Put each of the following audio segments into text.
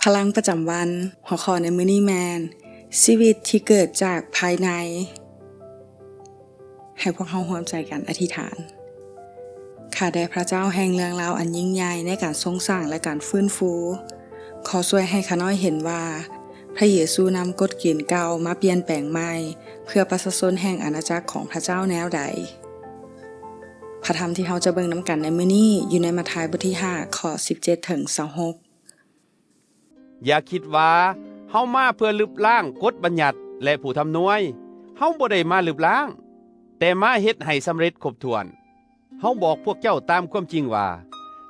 ພະລັງປະຈຳວັນ, ຫົວຂໍ້ໃນມື້ນີ້ແມ່ນ ຊີວິດທີ່ເກີດຈາກພາຍໃນ. ໃຫ້ພວກເຮົາຮ່ວມໃຈກັນອະທິຖານ. ຂ້າແດ່ພະເຈົ້າແຫ່ງເລື່ອງລາວອັນຍິ່ງໃຫຍ່ໃນການຊົງສ້າງ ແລະ ການຟື້ນຟູ, ຂໍຊ່ວຍໃຫ້ຂ້ານ້ອຍເຫັນວ່າ ພະເຢຊູນຳກົດເກນເກົ່າມາປ່ຽນແປງໃໝ່ ເພື່ອປະຊາຊົນແຫ່ງອານາຈັກຂອງພະເຈົ້າແນວໃດ. ພະທຳທີ່ເຮົາຈະເບິ່ງນຳກັນໃນມື້ນີ້ ຢູ່ໃນມາທາຍບົດທີຫ້າ ຂໍ້ສິບເຈັດເຖິງຊາວຫົກ. ຢ່າຄິດວ່າເຮົາມາເພື່ອລຶບລ້າງກົດບັນຍັດ ແລະ ຜູ້ທຳນວຍ. ເຮົາບໍ່ໄດ້ມາລຶບລ້າງ, ແຕ່ມາເຮັດໃຫ້ສຳເລັດຄົບຖ້ວນ. ເຮົາບອກພວກເຈົ້າຕາມຄວາມຈິງວ່າ,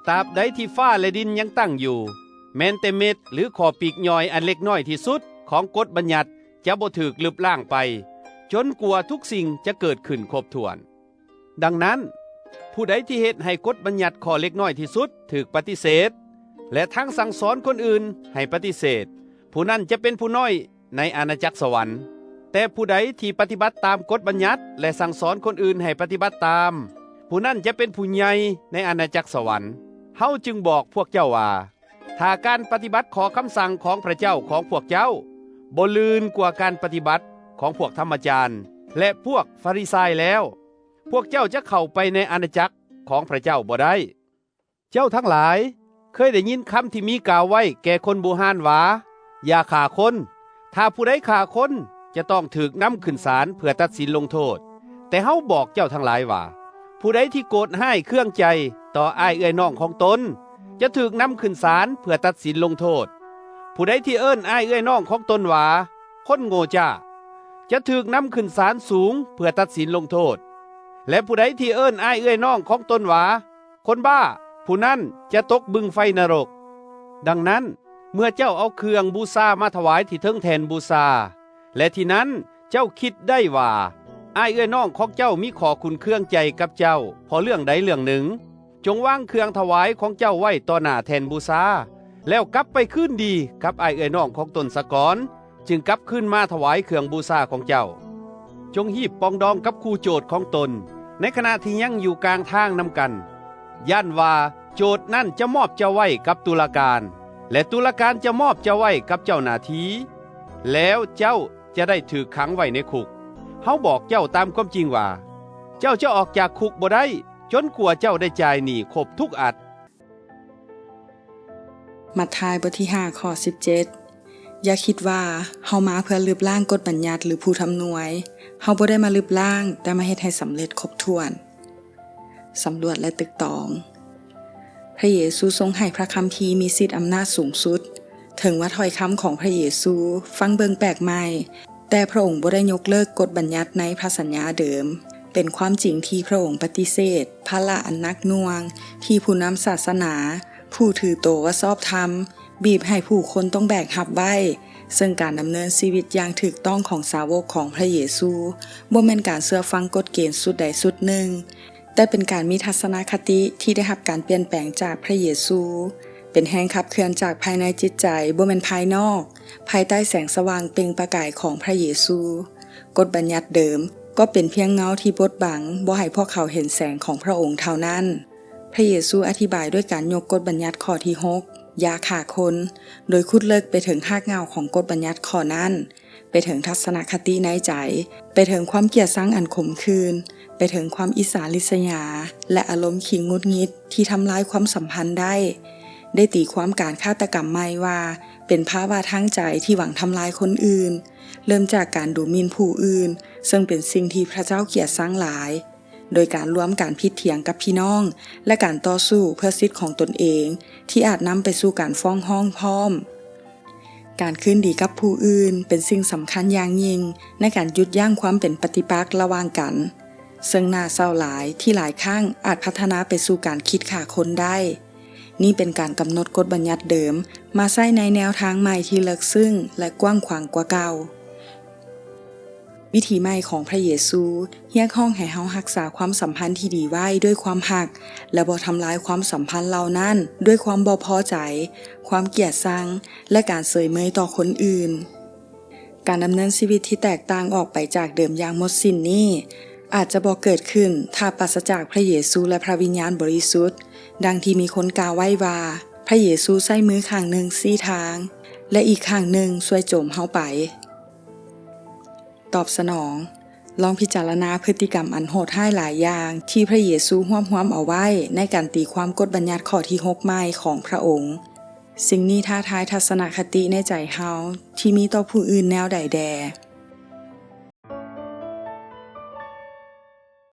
ຕາບໃດທີ່ຟ້າ ແລະ ດິນຍັງຕັ້ງຢູ່, ແມ່ນແຕ່ເມັດ ຫຼື ຂໍ້ປີກຍ່ອຍອັນເລັກນ້ອຍທີ່ສຸດຂອງກົດບັນຍັດຈະບໍ່ຖືກລຶບລ້າງໄປ, ຈົນກວ່າທຸກສິ່ງຈະເກີດຂຶ້ນຄົບຖ້ວນ. ດັ່ງນັ້ນ, ຜູ້ໃດທີ່ເຮັດໃຫ້ກົດບັນຍັດຂໍ້ເລັກນ້ອຍທີ່ສຸດຖືກປະຕິເສດ, ແລະ ທັງສັ່ງສອນຄົນອື່ນໃຫ້ປະຕິເສດ, ຜູ້ນັ້ນຈະເປັນຜູ້ນ້ອຍໃນອານາຈັກສະຫວັນ. ແຕ່ຜູ້ໃດທີ່ປະຕິບັດຕາມກົດບັນຍັດ ແລະ ສັ່ງສອນຄົນອື່ນໃຫ້ປະຕິບັດຕາມ, ຜູ້ນັ້ນຈະເປັນຜູ້ໃຫຍ່ໃນອານາຈັກສະຫວັນ. ເຮົາຈຶ່ງບອກພວກເຈົ້າວ່າ, ຖ້າການປະຕິບັດຂໍ້ຄຳສັ່ງຂອງພະເຈົ້າຂອງພວກເຈົ້າບໍ່ລື່ນກວ່າການປະຕິບັດຂອງພວກທຳມະຈານ ແລະ ພວກຟາຣິຊາຍແລ້ວ, ພວກເຈົ້າຈະເຂົ້າໄປໃນອານາຈັກຂອງພະເຈົ້າບໍ່ໄດ້. ເຈົ້າທັງຫຼາຍເຄີຍໄດ້ຍິນຄຳທີ່ມີກ່າວໄວ້ແກ່ຄົນບູຮານວ່າ, ຢ່າຂ້າຄົນ. ຖ້າຜູ້ໃດຂ້າຄົນ, ຈະຕ້ອງຖືກນຳຂຶ້ນສານເພື່ອຕັດສິນລົງໂທດ. ແຕ່ເຮົາບອກເຈົ້າທັງຫຼາຍວ່າ, ຜູ້ໃດທີ່ໂກດຮ້າຍເຄືອງໃຈຕໍ່ອ້າຍເອື້ອຍນ້ອງຂອງຕົນ, ຈະຖືກນຳຂຶ້ນສານເພື່ອຕັດສິນລົງໂທດ. ຜູ້ໃດທີ່ເອີ້ນອ້າຍເອື້ອຍນ້ອງຂອງຕົນວ່າ ຄົນໂງ່ຈ້າ, ຈະຖືກນຳຂຶ້ນສານສູງເພື່ອຕັດສິນລົງໂທດ. ແລະ ຜູ້ໃດທີ່ເອີ້ນອ້າຍເອື້ອຍນ້ອງຂອງຕົນວ່າ ຄົນບ້າ, ຜູ້ນັ້ນຈະຕົກບຶງໄຟນະລົກ. ດັ່ງນັ້ນ, ເມື່ອເຈົ້າເອົາເຄື່ອງບູຊາມາຖວາຍທີ່ເທິງແທ່ນບູຊາ, ແລະ ທີ່ນັ້ນເຈົ້າຄິດໄດ້ວ່າ ອ້າຍເອື້ອຍນ້ອງຂອງເຈົ້າມີຂໍ້ຂຸ້ນເຄືອງໃຈກັບເຈົ້າເພາະເລື່ອງໃດເລື່ອງໜຶ່ງ, ຈົ່ງວາງເຄື່ອງຖວາຍຂອງເຈົ້າໄວ້ຕໍ່ໜ້າແທ່ນບູຊາ, ແລ້ວກັບໄປຄືນດີກັບອ້າຍເອື້ອຍນ້ອງຂອງຕົນສາກ່ອນ, ຈຶ່ງກັບຄືນມາຖວາຍເຄື່ອງບູຊາຂອງເຈົ້າ. ຈົ່ງຮີບປອງດອງກັບຄູ່ໂຈດຂອງຕົນ, ໃນຂະນະທີ່ຍັງຢູ່ກາງທາງນຳກັນ, ຢ້ານວ່າໂຈດນັ້ນຈະມອບເຈົ້າໄວ້ກັບຕຸລາການ, ແລະ ຕຸລາການຈະມອບເຈົ້າໄວ້ກັບເຈົ້າໜ້າທີ່, ແລ້ວເຈົ້າຈະໄດ້ຖືກຂັງໄວ້ໃນຄຸກ. ເຮົາບອກເຈົ້າຕາມຄວາມຈິງວ່າ, ເຈົ້າຈະອອກຈາກຄຸກບໍ່ໄດ້, ຈົນກວ່າເຈົ້າໄດ້ຈ່າຍໜີ້ຄົບທຸກອັດ. ມັດທາຍ ບົດທີຫ້າ ຂໍ້ສິບເຈັດ. ຢ່າຄິດວ່າເຮົາມາເພື່ອລຶບລ້າງກົດບັນຍັດ ຫຼື ຜູ້ທຳນວຍ. ເຮົາບໍ່ໄດ້ມາລຶບລ້າງ, ແຕ່ມາເຮັດໃຫ້ສຳເລັດຄົບຖ້ວນ. ສຳຫຼວດ ແລະ ຕຶກຕອງ. ພະເຢຊູຊົງໃຫ້ພະຄຳພີມີສິດອຳນາດສູງສຸດ. ເຖິງວ່າຖ້ອຍຄຳຂອງພະເຢຊູຟັງເບິ່ງແປກໃໝ່, ແຕ່ພະອົງບໍ່ໄດ້ຍົກເລີກກົດບັນຍັດໃນພະສັນຍາເດີມ. ເປັນຄວາມຈິງທີ່ພະອົງປະຕິເສດພາລະອັນໜັກໜ່ວງທີ່ຜູ້ນຳສາສະໜາ, ຜູ້ຖືໂຕວ່າຊອບທຳ, ບີບໃຫ້ຜູ້ຄົນຕ້ອງແບກຮັບໄວ້, ເຊິ່ງການດຳເນີນຊີວິດຢ່າງຖືກຕ້ອງຂອງສາວົກຂອງພະເຢຊູ ບໍ່ແມ່ນການເຊື່ອຟັງກົດເກນຊຸດໃດຊຸດໜຶ່ງ, ແຕ່ເປັນການມີທັດສະນະຄະຕິທີ່ໄດ້ຮັບການປ່ຽນແປງຈາກພະເຢຊູ, ເປັນແຮງຂັບເຄື່ອນຈາກພາຍໃນຈິດໃຈ, ບໍ່ແມ່ນພາຍນອກ, ພາຍໃຕ້ແສງສະຫວ່າງເປັ່ງປະກາຍຂອງພະເຢຊູ. ກົດບັນຍັດເດີມກໍເປັນພຽງເງົາທີ່ບົດບັງ, ບໍ່ໃຫ້ພວກເຂົາເຫັນແສງຂອງພະອົງເທົ່ານັ້ນ. ພະເຢຊູອະທິບາຍດ້ວຍການຍົກກົດບັນຍັດຂໍ້ທີຫົກ, ຢ່າຂ້າຄົນ, ໂດຍຂຸດເລິກໄປເຖິງຮາກເຫງົ້າຂອງກົດບັນຍັດຂໍ້ນັ້ນ, ໄປເຖິງທັດສະນະຄະຕິໃນໃຈ, ໄປເຖິງຄວາມກຽດຊັງອັນຂົມຂື່ນ, ໄປເຖິງຄວາມອິດສາລິດສະຫຍາ ແລະ ອາລົມຂີ້ຫງຸດຫງິດທີ່ທຳລາຍຄວາມສຳພັນໄດ້. ໄດ້ຕີຄວາມການຄາດຕະກຳໃໝ່ວ່າ ເປັນພາວະທາງໃຈທີ່ຫວັງທຳລາຍຄົນອື່ນ, ເລີ່ມຈາກການດູໝິ່ນຜູ້ອື່ນ, ເຊິ່ງເປັນສິ່ງທີ່ພະເຈົ້າກຽດຊັງຫຼາຍ. ໂດຍການລວມການຜິດຖຽງກັບພີ່ນ້ອງ ແລະ ການຕໍ່ສູ້ເພື່ອສິດຂອງຕົນເອງ ທີ່ອາດນຳໄປສູ່ການຟ້ອງຮ້ອງພ້ອມ. ການຄືນດີກັບຜູ້ອື່ນເປັນສິ່ງສຳຄັນຢ່າງຍິ່ງໃນການຢຸດຢັ້ງຄວາມເປັນປະຕິປັກລະຫວ່າງກັນ, ເຊິ່ງໜ້າເສົ້າຫຼາຍທີ່ຫຼາຍຄັ້ງອາດພັດທະນາໄປສູ່ການຄິດຂ້າຄົນໄດ້. ນີ້ເປັນການກຳນົດກົດບັນຍັດເດີມມາໃຊ້ໃນແນວທາງໃໝ່ທີ່ເລິກເຊິ່ງ ແລະ ກວ້າງຂວາງກວ່າເກົ່າ. ວິຖີໃໝ່ຂອງພະເຢຊູຮຽກຮ້ອງໃຫ້ເຮົາຮັກສາຄວາມສຳພັນທີ່ດີໄວ້ດ້ວຍຄວາມຮັກ ແລະ ບໍ່ທຳລາຍຄວາມສຳພັນເຫຼົ່ານັ້ນດ້ວຍຄວາມບໍ່ພໍໃຈ, ຄວາມກຽດຊັງ ແລະ ການເສີຍເມີຍຕໍ່ຄົນອື່ນ. ການດຳເນີນຊີວິດທີ່ແຕກຕ່າງອອກໄປຈາກເດີມຢ່າງໝົດສິ້ນນີ້ ອາດຈະບໍ່ເກີດຂຶ້ນຖ້າປາສະຈາກພະເຢຊູ ແລະ ພະວິນຍານບໍລິສຸດ, ດັ່ງທີ່ມີຄົນກ່າວໄວ້ວ່າ, ພຣະເຢຊູໃຊ້ມືຂ້າງໜຶ່ງຊີ້ທາງ ແລະ ອີກຂ້າງໜຶ່ງຊ່ວຍໂຈມເຮົາໄປ. ຕອບສະໜອງ, ລອງພິຈາລະນາພຶດຕິກຳອັນໂຫດຮ້າຍຫຼາຍຢ່າງທີ່ພຣະເຢຊູຮວບຮວມເອົາໄວ້ໃນການຕີຄວາມກົດບັນຍັດຂໍ້ທີຫົກໃໝ່ຂອງພຣະອົງ. ສິ່ງນີ້ທ້າທາຍທັດສະນະຄະຕິໃນໃຈເຮົາທີ່ມີຕໍ່ຜູ້ອື່ນແນວໃດແດ່?